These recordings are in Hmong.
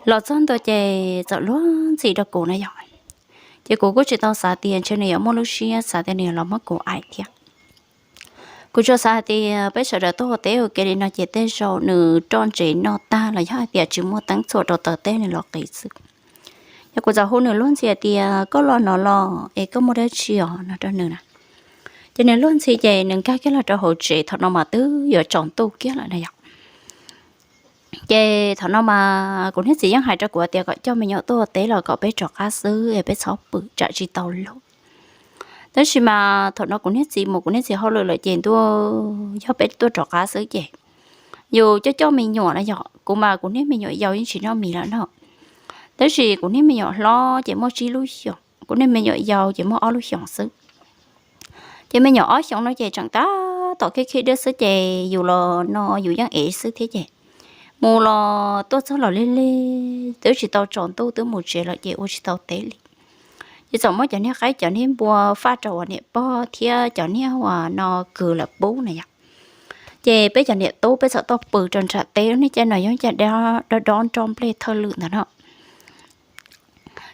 Los txog ntua ces txawm luag ntxhi rau kuv na yom. Ces kuv kuj tsis tau xav tias ntshe nws yuav muaj lub siab xav tias nws yuav los muab kuv aim thiab. Kuv tsuas xav hais tias peb sawv daws tuaj ua teb ua ke li no ces tej zaum nws roj ntsev noj tag los yog hais tias tsis muaj teeb txhua rau taws teb nws los qiv xwb. Yog kuv txawm hu nws luag ntxhi hais tias koj los no los es koj muaj dab tsi os no rau nws na. Ces nws luag ntxhi ces nws nkag kiag los rau hauv tsev, thaum no mas twb yuav tsaus ntuj kiag lawm na yom. Ces thaum no mas kuv niag txiv yeej hais rau kuv tias kom coj me nyuam tuaj ua teb los kom peb rov qab xwb es peb txhob pw tsam tsis tau luag. Tab sis mas thaum no kuv niag txiv mus kuv niag txiv hauj lwm lawm ces ntuj, yog peb tuaj rov qab xwb ces yus coj coj me nyuam na yom, kuv mas kuv niag me nyuam yau yeej tsis noj mis lawm no. Tab sis kuv niag me nyuam hlob ces muaj tsib lub xyoos, kuv niag me nyuam yau ces muaj ob lub xyoos xwb. Ces me nyuam ob xyoos no ces tseem tab tom khib khib dej xwb ces yus los no yus yeej ev xwb thiab ces mus los tuaj txog los lig lig twb tsis tau tsaus ntuj twb mus tsev lawm ces ua tsis tau teb li. Ces txawm muab cov niag qaib cov niag npua faj rau uas niam pog thiab cov niag uas no kwv lawm pub na yom. Ces peb cov niam tub peb txawm tuaj pw rau nram teb lub niag caij no yog caij dob dob nroj nplej thawj lwm ntawd no.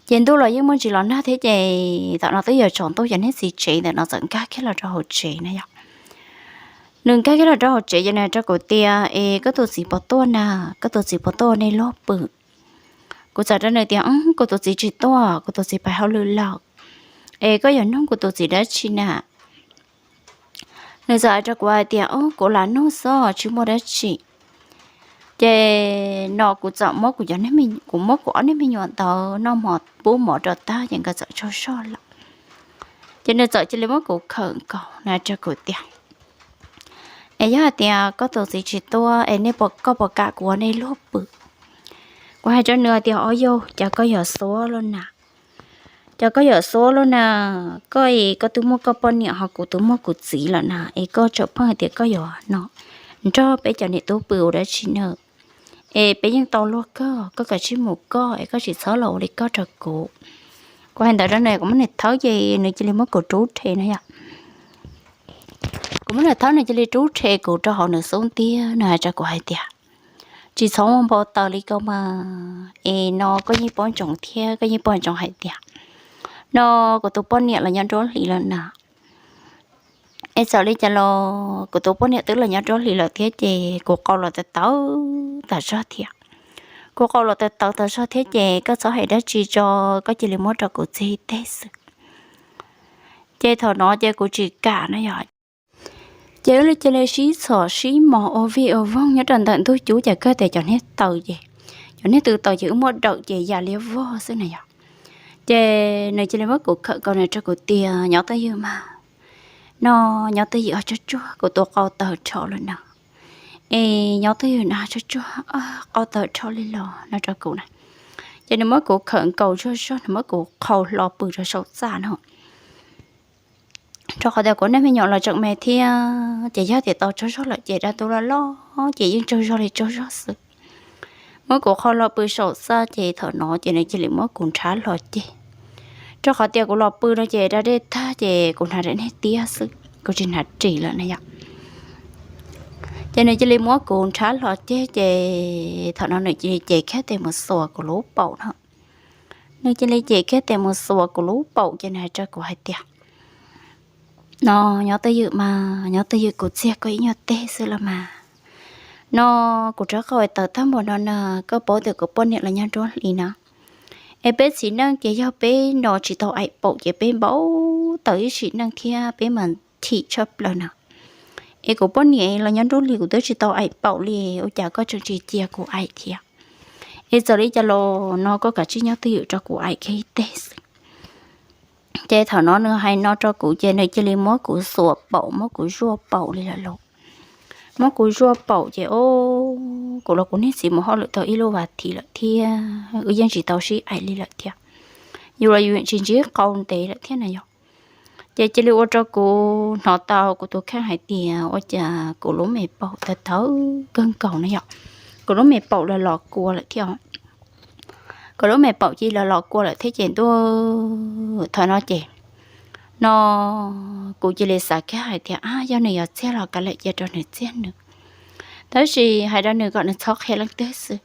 Ces ntuj los yeej muaj ntsis los nag thiab ces thaum no twb yuav tsaus ntuj, cov niag txiv tsev ntawm no txawm nkag kiag los rau hauv tsev na yom. Nws nkag kiag los rau hauv tsev ces nws hais rau kuv tias es koj tus txiv puas tuaj na, koj tus txiv puas tuaj ua nej luag pw. Kuv txawm rau nws tias kuv tus txiv tsis tuaj, kuv tus txiv pais hauj lwm lawm. Es koj yuav nug kuv tus txiv dab tsi na? Nws txawm hais rau kuv hais tias o kuv lam nug xwb tsis muaj dab tsi. Ces no kuv txawm muab kuv cov, kuv muab kuv ob niag me nyuam ntawd noj mov pub mov rau tag ces nkawd txawm tsaug zog lawm. Ces nws txawm cia li muab kuv khawm nkaus na rau kuv tias es yog hais tias koj tus txiv tsis tuaj es nej, koj puas kam kuv ua nej luag pw? Kuv hais rau nws hais tias o yau, cas koj yuav xuav luaj na, cas koj yuav xuav luaj na, koj es koj twb muaj koj poj niam ho kuv twb muaj kuv txiv lawm na es koj tseem pheej hais tias koj yuav no nrog peb cov niam tub pw ua dab tsi na? Es peb yeej tau luag kawg, koj kav tsij mus koj es koj tsis txhob los ua li koj rau kuv. Kuv hais ntawd rau nws kuv muab nws thawb ces nws cia li muab kuv rub rhe na yom. Kuv muab nws thawb nws cia li rub rhe kuv rau hauv nws xub ntiag, nws hais rau kuv hais tias tsis txhob muaj npau taws li koj mas, es no koj yeej paub ntsoov thiab koj yeej paub ntsoov hais tias no kuv tus poj niam los nyob nruab hlis lawm na. Es txawm li cas los kuv tus poj niam twb los nyob nruab hlis lawm thiab ces kuv qau los tawv tawv tas zog thiab. Kuv qau los tawv tawv tas zog thiab ces koj txhob hais dab tsi tso, koj cia li muab rau kuv txig teg xwb. Ces thaum no ces kuv tsis kam na yom. Ces wb cia li sib txhom sib mos ua vij ua voog nyob rau ntawm ntug cub ces kawg tias cov niag taws ces, cov niag tw taws ces wb muab dawm ces yam li vog xwb na yom. Ces nws cia li muab kuv khawm nkaus nws rau kuv tias nyob twj ywm mas, no nyob twj ywm os, tsuag tsuag kuv tus qau tawv rho lawm no. Es nyob twj ywm na, tsuag tsuag qau tawv rho li los no rau kuv na. Ces nws muab kuv khawm nkaus zog zog, nws muab kuv qhau hlo pw rau saum txaj no. Rau qhov tias kuv niag me nyuam los tseem me thiab ces yog tias tau tsaug zog lawm ces dab tub loj loj ces yeej tsaug zog li tsaug zog xwb. Muab kuv qhau hlo pw saum txaj ces thaum no ces nws cia li muab kuv nrhav hlo ceg. Rau qhov tias kuv los pw no ces da dej tag ces kuv hnav daim niag tiab xwb, kuv tsis hnav ris lawm na yom. Ces nws cia li muab kuv nrhav hlo ceg ces thaum no nws cia li cev kiag tes mus xuas kuv lub paum no. Nws cia li cev kiag tes mus xuas kuv lub paum ces nws hais rau kuv hais tias, no nyob twj ywm mas, nyob twj ywm, kuv txiag koj ib nyuag teg xwb los mas. No kuv rov qab tawv tag npaum no na, koj paub tias kuv poj niam los nyob nruab hlis na. Es peb txiv neej ces yog peb no tsis tau aim paum ces peb npau taws ib sim neej thiab peb mas chim tshaj plaws na. Es kuv poj niam los nyob nruab hlis kuv twb tsis tau aim paum li, ua cas koj tseem tsis cia kuv aim thiab? Es txawm li cas los no koj kav tsij nyob twj ywm rau kuv aim kiag ib teg xwb. Ces thaum no nws hais no rau kuv ces nws cia li muab kuv xuas paum, muab kuv zuaj paum li lawm lauj. Muab kuv zuaj paum ces o, kuv los kuv niag txiv mus hauj lwm tau ib lub vas thiv lawm thiab wb yeej tsis tau sib aim li lawm thiab. Yus los yus tsis ntsib qau ntev lawm thiab na yom. Ces cia li ua rau kuv hnov tau kuv tus kheej hais tias ua cas kuv lub me paum tawv tawv kawg nkaus na yom. Kuv lub me paum los los kua lawm thiab. Kuv lub me paum cia li los los kua lawm thiab ces ntuj, thaum no ces no kuv cia li xav kiag hais tias ab, yog nws yuav txiag los kav liam cia rau nws txiag nws, tab sis hais rau nws kom nws txhob qhia leej twg xwb.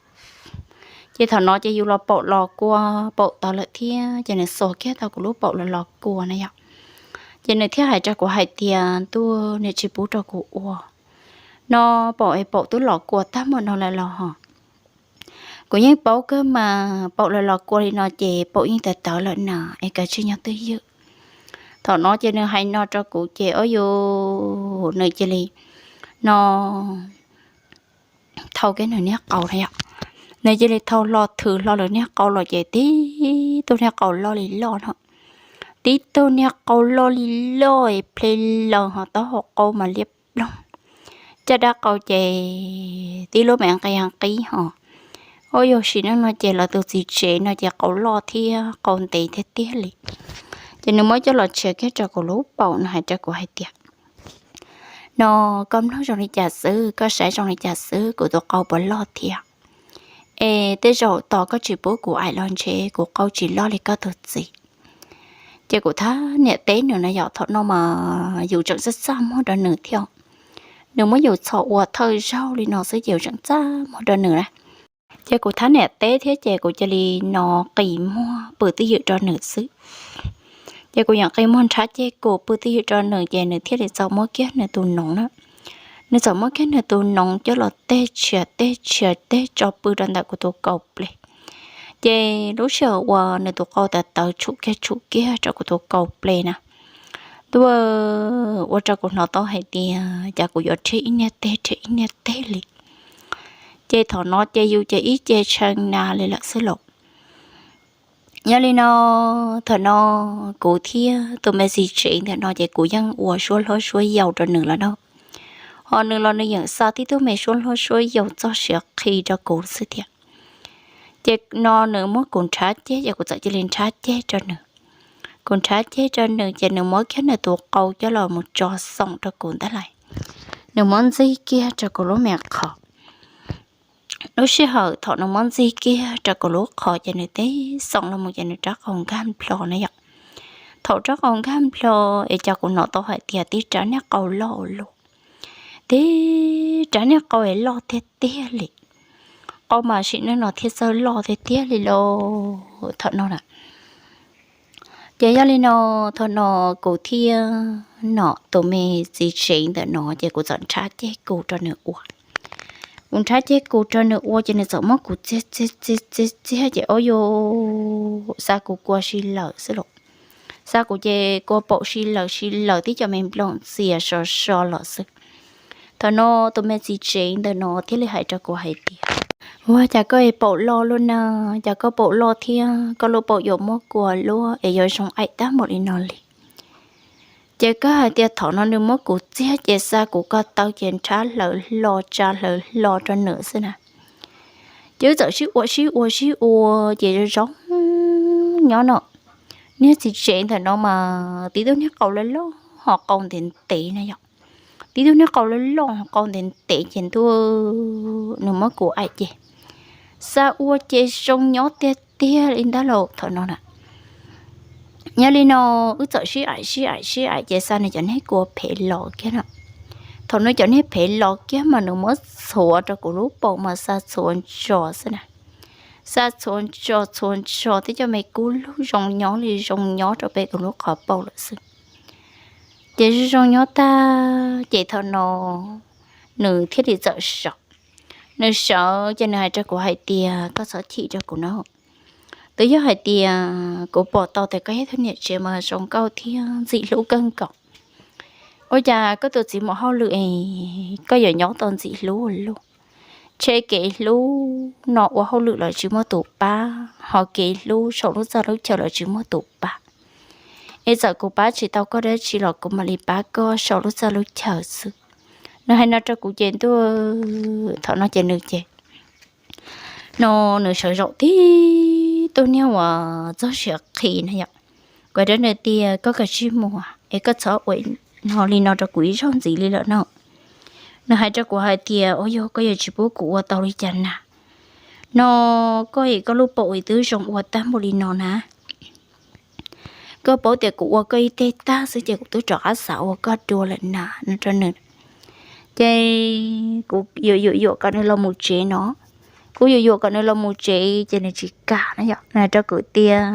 Ces thaum no ces yus los paum los kua paum tau lawm thiab ces nws xuas kiag tau kuv lub paum los los kua na yom. Ces nws thiaj hais rau kuv hais tias, Ntuj, niam tsis pub rau kuv ua no, paum es paum twb los kua tag npaum no lawm los hos. Kuv yeej paub kawg mas, paum los los kua li no ces paum yeej tawv tawv lawm na, es kav tsij nyob twj ywm. Thaum no ces nws hais no rau kuv ces ob yus nws cia li no thau kiag nws niag qau na yom. Nws cia li thau hlo thwm hlo lawm niag qau los ces tib tug niag qau loj li loj no, tib tug niag qau loj li loj es ple laws hos taub hau qau mas liab ploog, caj dab qau ces tib lub me nqi nqib hos. Ua yog sim neej no ces lawv tus txiv tsev no ces qau loj thiab qau ntev tiag tiag li. Ces nws muab coj los tshiav kiag rau kuv lub paum, nws hais rau kuv hais tias, No, koj mloog zoo li cas xwb, koj saib zoo li cas xwb, kuv tus qau puas loj thiab? Es tej zaum tos koj tsis pub kuv aim los ntshe kuv qau tsis loj li koj tus txiv. Ces kuv thab niam teb nws na yom, thaum no mas yus tseem txaj txaj muag rau nws thiab. Nws muab yus txhom ua thawj zaug li no xwb ces yus tseem txaj muag rau nws na. Ces kuv thab niam teb thiab ces kuv cia li no qis muag pw twj ywm rau nws xwb. Ces kuv yeej qis muag nrhav ceg kuv pw twj ywm rau nws ces nws thiaj li txawm muab kiag nws tus noov na. Nws txawm muab kiag nws tus noov coj los teg tshiav teg tshiav teg tso pw rau ntawm kuv tus kaus ples. Ces lub sij hawm uas nws tus qau tawv tawv tshum kiag tshum kiag rau kuv tus kaus ples na, tuaj ua rau kuv hnov tau hais tias cas kuv yuav rhiab ib niag teg rhiab ib niag teg li. Ces thaum no ces yus ces ib ce tshee na li lawm xwb lauj. Yog li no, thaum no kuv thiab tus me txiv tsev ntawm no ces kuv yeej ua suab hlob suab yau rau nws lawm na. Ho nws los nws yeej xa tib tug me suab hlob suab yau txog siav qhi rau kuv xwb thiab. Ces no nws muab kuv nrhav ceg ces kuv txawm cia li nrhav ceg rau nws. Kuv nrhav ceg rau nws ces nws muab kiag nws tus qau coj los mus tso xoom rau kuv ntag lauj. Nws muab ntxig kiag rau kuv lub me qhov. Lub sij hawm thaum nws muab ntxig kiag rau kuv lub qhov ces nws tib xoom los mus ces nws rab qau nkag nplho na yom. Thaum rab qau nkag nplho es cas kuv hnov tau hais tias tib rab niag qau loj ua luaj, tib rab niag qau es loj tiag tiag li. Qau mas sim neej no thiaj txawj loj tiag tiag li lauj thaum no na. Ces yog li no, thaum no kuv thiab no tus me txiv tsev ntawm no ces kuv txawm nrhav ceg kuv rau nws ua. Kuv nrhav ceg kuv rau nws ua ces nws txawm muab kuv txiag txiag txiag txiag ces ua yus xa kuv kua si lawm xwb lauj. Xa kuv ces kua paum si lawm si lawm tib co me nplooj ntxias so so los xwb. Thaum no tus me txiv tsev ntawm no thiaj li hais rau kuv hais tias, Ua cas koj es paum loj luaj na, cas koj paum loj thiab koj lub paum yuav muab kua luaj es yuav zoo aim tag npaum li no li? Ces koj hais tias thaum no nws muab kuv txiag ces xa kuv ko taw ces nrhav hlaws hlo tsa hlaws hlo rau nws xwb na. Ces wb txawm sib ua sib ua sib ua ces zoo zoo nyob no. Niag txiv tsev ntawm no mas tib tug niag qau loj loj ho qau ntev ntev na yom. Tib tug niag qau loj loj ho qau ntev ntev ces ntuj, nws muab kuv aim ces xa ua ces zoo nyob tiag tiag li ntag lauj thaum no na. Yog li no, wb txawm sib aim sib aim sib aim ces xa nws cov niag kua phev los kiag no. Thaum nws cov niag phev los kiag mas nws muab txhuav rau kuv lub paum mas xa txhuav ntso xwb na. Xa txhuav ntso txhuav ntso tib co me kub lug zoo nyob li zoo nyob rau pem kuv lub qhov paum lawm xwb. Ces zoo zoo nyob tag ces thaum no nws thiaj li txawm sawv. Nws sawv ces nws hais rau kuv hais tias, Koj txhob chim rau kuv na. Twb yog hais tias kuv pom tau tias koj yog ib tug niam tsev mas zoo nkauj thiab ntxim hlub kawg nkaus. Ua cas koj tus txiv mus hauj lwm es koj yuav nyob tau ntxim hlub ua luaj? Ntshe kev hlub no ua hauj lwm los tsis muaj tus pab, ho kev hlub saum lub txaj lub chaw los tsis muaj tus pab. Es txawm kuv pab tsis tau koj dab tsi los kuv mam li pab koj saum lub txaj lub chaw xwb. Nws hais no rau kuv ces ntuj, thaum no ces nws ces no nws sawv zaum tib tug niag uas txog siav qhi na yom. Kuv hais rau nws tias, Koj kav tsij mus es koj txhob ua no li no rau kuv ib zaug ntxiv li lawm no. Nws hais rau kuv hais tias, Ua yog koj yuav tsis pub kuv ua tau li cas na? No koj es koj lub paum es twb zoo ua tag npaum li no na. Koj paub tias kuv ua koj ib teg tag xwb ces kuv twb rov qab xav ua koj dua lawm na, no rau nws. Ces kuv yuam yuam yuam kom nws los mus tsev no, kuv yuam yuam kom nws los mus tsev ces nws tsis kam na yom. Nws hais rau kuv tias,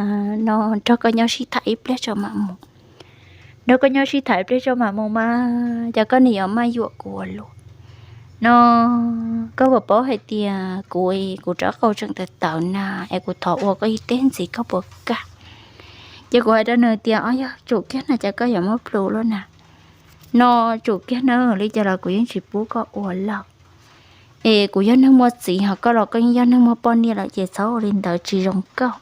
no nrog koj nyob sib tham ib pliag tso mam mus. Nrog koj nyob sib tham ib pliag tso mam mus mas cas koj nim yuav maj yuam kuv ua luaj no. Koj puas paub hais tias kuv, kuv rov qau tseem tawv tawv na, es kuv thov ua koj ib teg ntxiv koj puas kam? Ces kuv hais rau nws tias, o, yog tsum kiag na cas koj yuav muab plhws luaj na. No tsum kiag na, li cas los kuv yeej tsis pub koj ua lawm. Es kuv yog neeg muaj txiv ho koj los koj yeej yog neeg muaj poj niam lawm ces txhob ua li ntawd tsis zoo koj.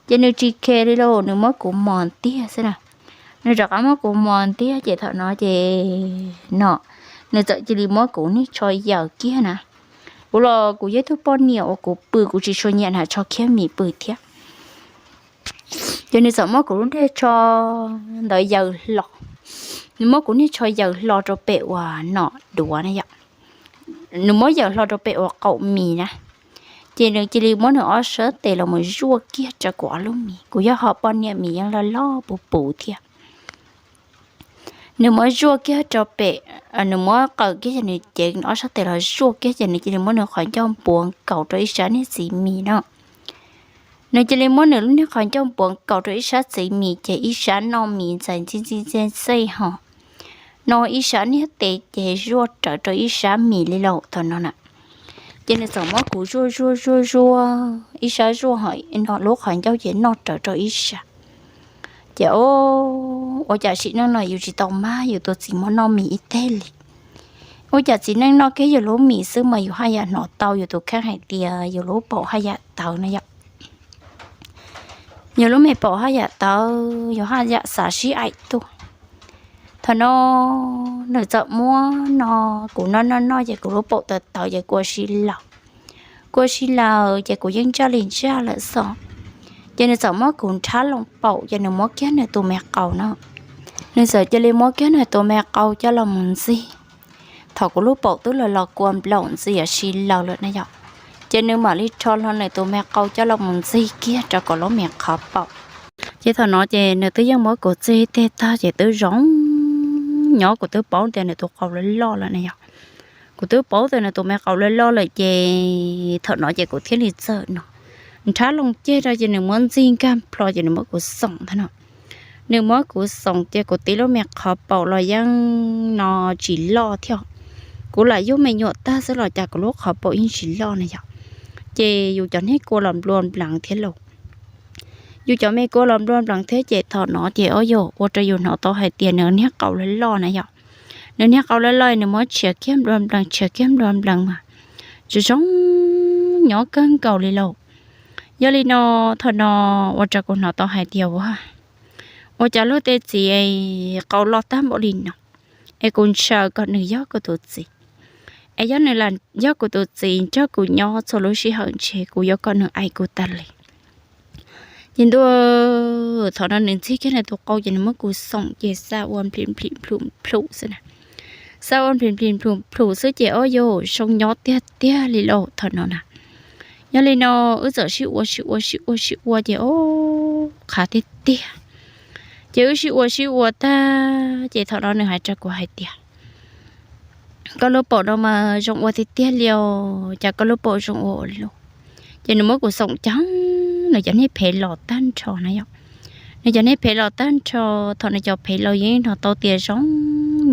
Ces nws tsis khe li lauj, nws muab kuv mos ntiag xwb na. Nws rov qab muab kuv mos ntiag ces thaum no ces no nws txawm cia li muab kuv niag tsho yaws kiag na. Kuv los kuv yog ib tug poj niam uas kuv pw kuv tsis tshua nyiam hnav tsho khiab mis pw thiab. Ces nws txawm muab kuv lub niag tsho ntawd yaws hlo. Nws muab kuv niag tsho yaws hlo rau pem uas nom duav na yom. Nws muab yaws hlo rau pem uas qaum mis na. Ces nws cia li muab nws ob sab tes los mus zuaj kiag rau kuv ob lub mis, kuv yog ho poj niam mis yeej loj loj puv puv thiab. Nws muab zuaj kiag rau pem, nws muab qaws kiag ces nws cev ob sab tes los zuaj kiag ces nws cia li muab nws qhov ncauj npuav nkaus rau ib sab niag txiv mis no. Nws cia li muab nws lub niag qhov ncauj npuav nkaus rau ib sab txiv mis ces ib sab noj mis ntxais ntxi ntxi ntxi ntxi ho, no ib sab niag tes ces zuaj rawv rau ib sab mis li lauj thaum no na. Ces nws txawm muab kuv zuaj zuaj zuaj zuaj ib sab zuaj ho, no lub qhov ncauj ces noj rawv rau ib sab. Ces o, ua cas sim neej no yus tsis tau mag yus tus txiv muab noj mis ib teg li. Ua cas txiv neej noj kiag yus lub mis xwb mas yus haj yam hnov tau yus tus kheej hais tias yus lub paum haj yam tawv na yom. Yus lub me paum haj yam tawv, yus haj yam xav sib aim tuaj. Thaum no nws txawm muab no, kuv noj noj noj ces kuv lub paum tawv tawv ces kuv ua si laws. Kuv ua si laws ces kuv yeej ntsaj li ntsaj lawm xwb. Ces nws txawm muab kuv nrhab loo paum ces nws muab kiag nws tus me qau no. Nws txawm cia li muab kiag nws tus me qau coj los mus ntxig. Thaum kuv lub paum twb los los kua nplaum ntxiv yam si laws lawm na yom, ces nws mam li rho hlo nws tus me qau coj los mus ntxig kiag rau kuv lub me qhov paum. Ces thaum no ces nws twb yeej muab kuv txig teg tag ces twb zoo nyob, kuv twb paub tias nws tus qau loj loj lawm na yom. Kuv twb paub tias nws tus me qau loj loj lawm ces thaum no ces kuv thiaj li txawm no nrhab loo ceg rau ces nws muab ntxig nkag plho ces nws muab kuv xoom ntag no. Nws muab kuv xoom ces kuv tib lub me qhov paum los yeej no tsis loj thiab. Kuv lam yug me nyuam tag xwb los cas kuv lub qhov paum yeej tsis loj na yom. Ces yus cov niag kua los nplua nplees thiab lauj. Yus cov me kua los nplua nplees thiab ces thaum no ces o yog ua rau yus hnov tau hais tias nws niag qau loj loj na yom. Nws niag qau loj loj nws muab tshiav kiag nplua nplees tshiav kiag nplua nplees mas zoo zoo nyob kawg nkaus li lauj. Yog li no thaum no ua rau kuv hnov tau hais tias ua, ua cas luag tej txiv qau loj tag npaum li no, es kuv ntshaw kom nws yog kuv tus txiv. Es yog nws lam yog kuv tus txiv nrog kuv nyob txhua lub sij hawm ntshe kuv yuav kom nws aim kuv tas li. Ces ntuj, thaum no nws ntxig kiag nws tus qau ces nws muab kuv xoom ces xa ua nplim nplim nplum nplum xwb na. Xa ua nplim nplim nplum nplum xwb ces o yog zoo nyob tiag tiag li lauj thaum no na. Yog li no wb txawm sib ua sib ua sib ua sib ua ces o, qhav tiag tiag. Ces wb sib ua sib ua tag ces thaum no nws hais rau kuv hais tias, koj lub paum no mas zoo ua tiag tiag li os, cas koj lub paum zoo ua ua luaj. Ces nws muab kuv xoom ceev, nws cov niag phev los tag nrho na yom. Nws cov niag phev los tag nrho, thaum nws cov phev los yeej hnov tau tias zoo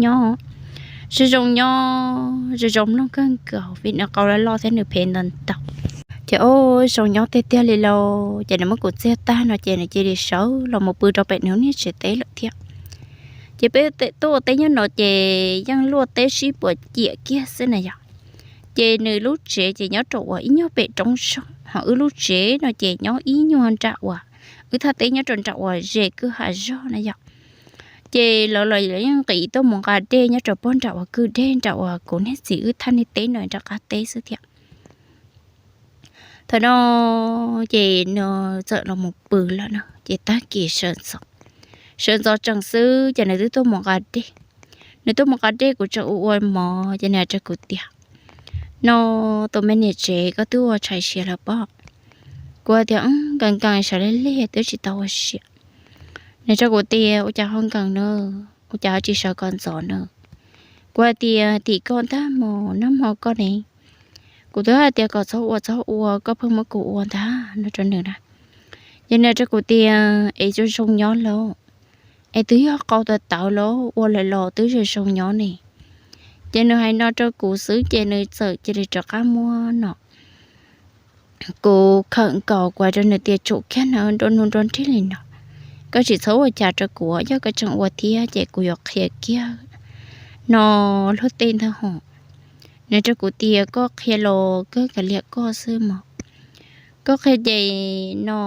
nyob, zoo zoo nyob zoo zoo mloog kawg nkaus vim nws qau loj loj thiab nws phev ntau ntau. Ces o, zoo nyob tiag tiag li lauj, ces nws muab kuv txiag tag no ces nws cia li sawv los mus pw rau pem nws niag tsev teb lawm thiab. Ces peb tuaj ua teb nyob no ces yeej luaj teb sib puas ciam kiag xwb na yom. Ces nws lub tsev ces nyob rau uas ib nyuag pem roob zog, ho wb lub tsev no ces nyob ib nyuag nram uas, wb thaj teb nyob rau nram uas ze kwj ha zog na yom. Ces lawv los yeej nqis tuaj mus nqa dej nyob rau puag nram uas kwj dej nram uas kuv niag txiv wb thaj niag teb no nram qab teb xwb thiab. Thaum no ces nws txawm los mus pw lawm na, ces tag kis sawv ntxov, sawv ntxov tsees xwb ces nws twb tuaj mus nqa dej. Nws tuaj mus nqa dej kuv tseem ua ua mov ces nws hais rau kuv tias, no tus me niam tsev koj twb ua tshais siav lawm pob? Kuv tias, nkees nkees sawv lig lig twb tsis tau ua siav. Nws rau kuv tias ua cas ho nkees na, ua cas ho tsis sawv kom ntxov na? Kuv hais tias tim koj ntag mus nag hmo koj ne, Kuv twb hais tias kom txhob ua txhob ua, koj pheej muab kuv ua ntag no rau nws na. Ces nws rau kuv tias es zoo zoo nyob lauj, es twb yog qau tawv tawv lauj, ua lawm los twb zoo zoo nyob ne. Ces nws hais no rau kuv xwb ces nws txawm cia li rov qab muab no kuv khawm nkaus, kuv hais rau nws tias tsum kiag na, nruab hnub nruab nrig li no, koj tsis txhob ua cas rau kuv, yog koj tseem ua thiab ces kuv yuav qhia kiag no luag tej ntag hos. Nws rau kuv tias koj qhia los kawg kav liam koj xwb mog, koj qhia ces no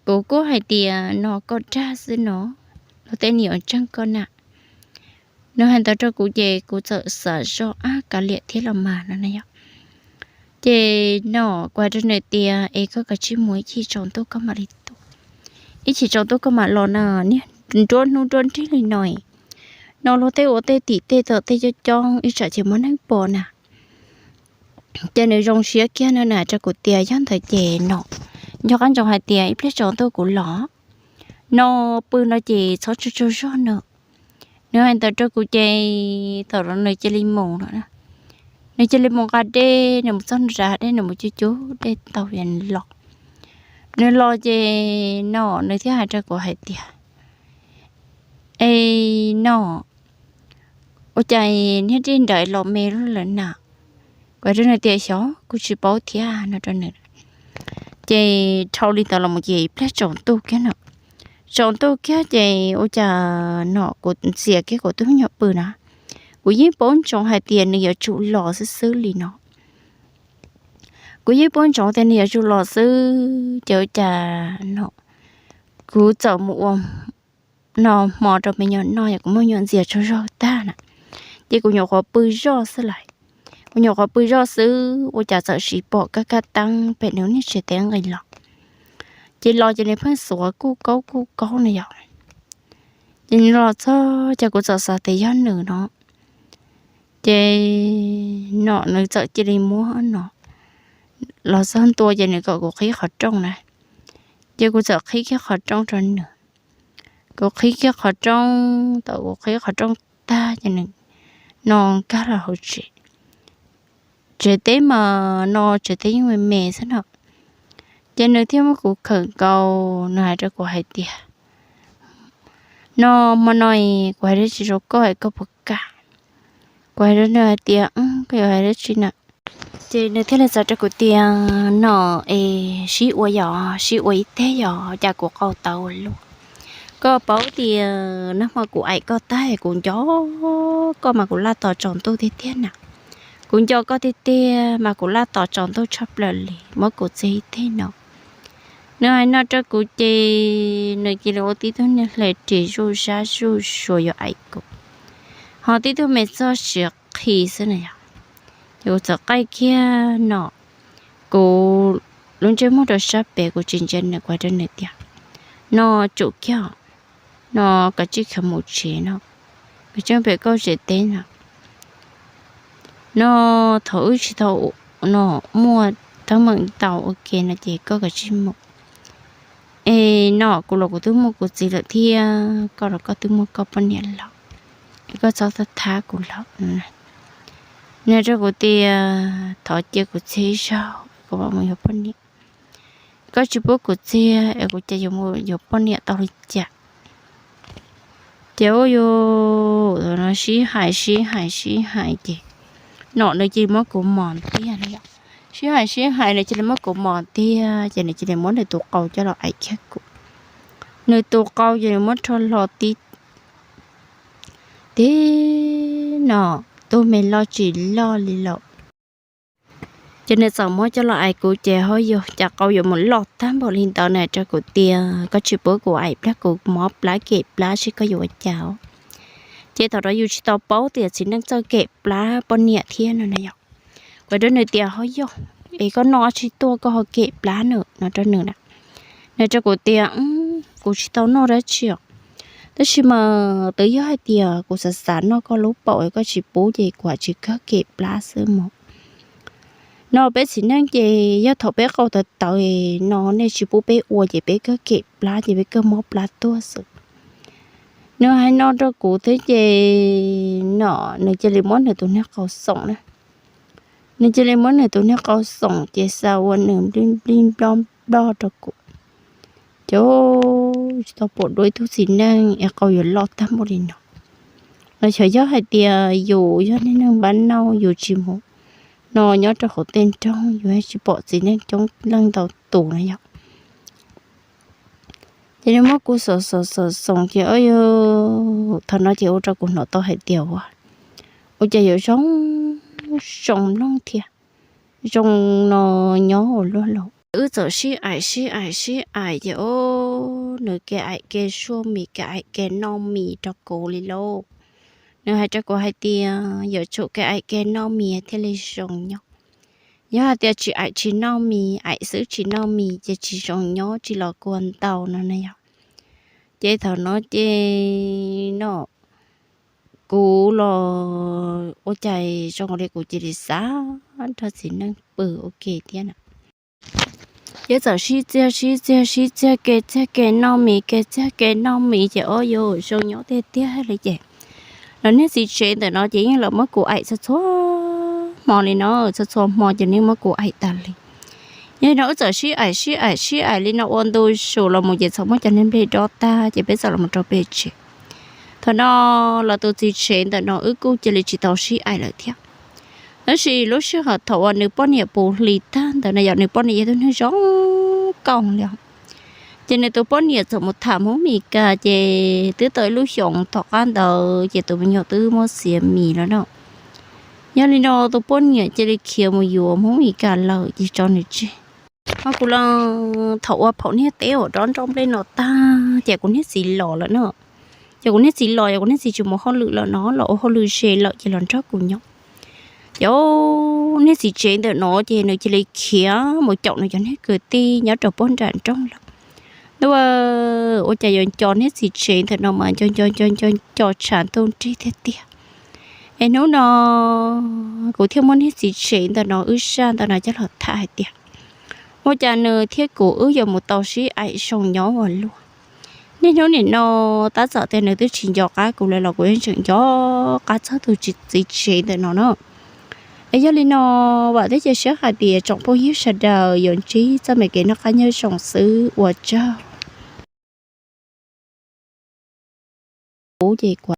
kuv kuj hais tias no koj dag xwb no, luag tej nws yuav ntseeg koj na. Nws hais ntawd rau kuv ces kuv txawm xav zoj ab kav liam thiab los mas no na yom. Ces no kuv hais rau nws tias es koj kav tsij mus, ib chim tsaus ntuj koj mam li tuaj, ib chim tsaus ntuj koj mam los na, niag nruab hnub nruab nrig li no, no luag tej ua tej tim tej tawm tej coob coob ib tsam ces muaj neeg pom na. Ces nws zoo siab kiag no na rau kuv tias yog ntawd ces no nco qab ntsoov hais tias ib pliag tsaus ntuj kuv los no, pw no ces txhob tsaug tsaug zog no. Nws hais ntawd rau kuv ces thaum no nws cia li mus no, nws cia li mus nqa dej, nws mus txog nram dej nws mus cug cug dej tau los. Nws los ces no nws thiaj hais rau kuv hais tias es no ua cas niag dej nrawm los me lawm na? Kuv hais rau nws tias xyov kuv tsis paub thiab no rau nws. Ces dhau li ntawd los mus ces ib pliag tsaus ntuj kiag no, tsaus ntuj kiag ces ua cas no kuv ntxias kiag kuv tus me nyuam pw na, kuv yeej paub ntsoov hais tias nws yuav tsum los xwb xwb li no. Kuv yeej paub ntsoov tias nws yuav tsum los xwb ces ua cas no kuv txawm mus ua no hmo rau me nyuam noj, yog kuv muab nyuam ntxias tsaug zog tag na, ces kuv nyuam qhuav pw zoj xwb lawm. Kuv nyuam qhuav pw zoj xwb ua cas txawm siv pom kab kab teeb pem nws niag tsev teb nqis los. Ces los ces nws pheej xuav kuj kaub kuj kaub no yom. Ces nws los txog ces kuv txawm xav tias yog nws no. Ces no nws txawm cia li muab no los txog ntua ces nws kom kuv qhib qhov rooj na. Ces kuv txawm qhib kiag qhov rooj rau nws. Kuv qhib kiag qhov rooj, thaum kuv qhib qhov rooj tag ces nws no nkag los hauv tsev. Tsev teb mas no tsev teb yeej me me xwb no. Ces nws thiaj muab kuv khawm nkaus, nws hais rau kuv hais tias no hmo no kuv hais dab tsi rau koj es koj puas kam? Kuv hais rau nws hais tias koj yuav hais dab tsi na? Ces nws thiaj li txawm rau kuv tias no es sib ua yom, sib ua ib teg yom, cas kuv qau tawv ua luaj. Koj paub tias nag hmo kuv aim koj tag kuv nco koj mas kuv laj tos tsaus ntuj tiag tiag na. Kuv nco koj tiag tiag mas kuv laj tos tsaus ntuj tshaj plaws li, muab kuv txiag ib teg no. Nws hais no rau kuv ces nws cia li ua tib tug niag hle ris zuj zab zuj zuas yuav aim kuv, ho tib tug me txoj siav qhi xwb na yom. Ces kuv txawm qaij kiag no kuv lub ntsej muag rau sab pem, kuv tsis ntsia nws, kuv hais rau nws tias no tsum kiag, no kav tsij khiav mus tsev no, kav tsij pem koj tsev teb no. No thaum wb tsis tau no muaj teeb meem ntau ua ke no ces koj kav tsij mus. Es no kuv los kuv twb muaj kuv txiv lawm thiab, koj los koj twb muaj koj poj niam lawm, es koj txhob thab thab kuv lawm. Nws rau kuv tias thov cia kuv txiag ib zaug kuv mam mus yuav poj niam. Koj tsis pub kuv txiag es kuv cas yuav mus yuav poj niam tau li cas? Ces ua yus no sib hais sib hais sib hais ces no nws cia li muab kuv mos tiag no yom. Sib hais sib hais nws cia li muab kuv mos tiag ces nws cia li muab nws tus qau coj los aim kiag kuv. Nws tus qau ces nws muab rho hlo tib tib no, tug me loj tsis loj li lawm. Ces nws txawm muab coj los aim kuv ces ho yog cas qau yuav mus loj tag npaum li ntawd na, rau kuv tias koj tsis pub kuv aim plab, kuv mob plab kem plab seb koj yuav ua cas. Ces thaum no yus tsis tau paub tias txiv neej txawj kem plab poj niam thiab no na yom. Kuv rau nws tias ho yog, es koj noj dab tsi tuaj koj ho kem plab na no rau nws na. Nws rau kuv tias kuv tsis tau noj dab tsi os, tab sis mas twb yog hais tias kuv xav xav noj koj lub paum es koj tsis pub ces kuv tsis kawg kem plab xwb mog. No peb txiv neej ces yog thaum peb qau tawv tawv no nej tsis pub peb ua ces peb kawg kem plab ces peb kawg mob plab tuag xwb. Nws hais no rau kuv thiab ces no nws cia li muab nws tus niag qau xoom na, Nws cia li muab nws tus niag qau xoom ces xa ua nws nplij nplij nploj nploj rau kuv. Ces tsis tau pom dua ib tug txiv neej es qau yuav loj tag npaum li no. Los xyov yog hais tias yus yog niag neeg npab nauj yus tsis mus no nyob rau hauv tej nroog yus tsis pom txiv neej coob leej ntau tus no yog. Ces nws muab kuv xoom xoom xoom xoom ces o, thaum no ces ua rau kuv hnov tau hais tias ua, ua cas yuav zoo, zoo mloog thiab, zoo no nyob ua luaj lus. Wb txawm sib aim sib aim sib aim ces o, nws ke aim ke suaj mis ke aim ke noj mis rau kuv li lauj. Nws hais rau kuv hais tias yuav tsum ke aim ke noj mis thiaj li zoo nyob. Yog hais tias tsis aim tsis noj mis, aim xwb tsis noj mis ces tsis zoo nyob tsis los kua ntau no na yog. Ces thaum no ces no kuv los ua cas zoo li kuv cia li xav nrog txiv neej pw ua ke thiab na. Ces txawm sib txiag sib txiag sib txiag ke txiag ke noj mis ke txiag ke noj mis ces o yuav zoo nyob tiag tiag li ces los niag txiv tsev ntawm no ces yeej los muab kuv aim txhua txhua hmo li no, txhua txhua hmo ces nws muab kuv aim tas li. Yog li no wb txawm sib aim sib aim sib aim li no ua ntu zus los mus ces txawm muab cov niag nplej dob tag ces peb txawm los rau peb tsev. Thaum no los tus txiv tsev ntawm no wb kuj cia li tsis tau sib aim lawm thiab. Tab sis lub sij hawm thaum uas nws poj niam puv hlis tag ntawd na yog nws poj niam yog tus neeg zoo nkauj li. Ces nws tus poj niam txawm mus tham Hmoob Mes Kas ces twb tau ib lub xyoos tom qab ntawd ces tus me nyuam twb muaj xiav mis lawm no. Yog li no tus poj niam cia li khiav mus yuav Hmoob Mes Kas lawm ces tso nws tseg. Ho kuv los thaum ua phaum niag teb uas dob nroj nplej no tag ces kuv niag txiv los lawm no. Ces kuv niag txiv los ces kuv niag txiv tsis mus hauj lwm lawm no los ua hauj lwm ze lawm ces los nrog kuv nyob. Ces niag txiv tsev ntawm no ces nws cia li khiav mus caum nws cov niag kwv tij nyob rau puag nram nroog lawm. Ntuj, ua cas yuav nco niag txiv tsev ntawm no mas nco nco nco nco nco tshav ntuj nrig tiag tiag. Es hnub no kuv thiaj muab niag txiv tsev ntawm no wb zaj ntawm no coj los tham hais tias ua cas nws thiab kuv wb yuav mus tau sib aim zoo nyob ua luaj. Niaj hnub nim no tab txawm tias nws twb tsis nco qab kuv lawm los kuv yeej tseem nco qab txog tus txiv tsev ntawm no na. Es yog li no vam thiab cia siab hais tias tsoom phooj ywg sawv daws yuav ntsib txoj me kev noj qab nyob zoo xwb ua tsaug. Kuv ces kuv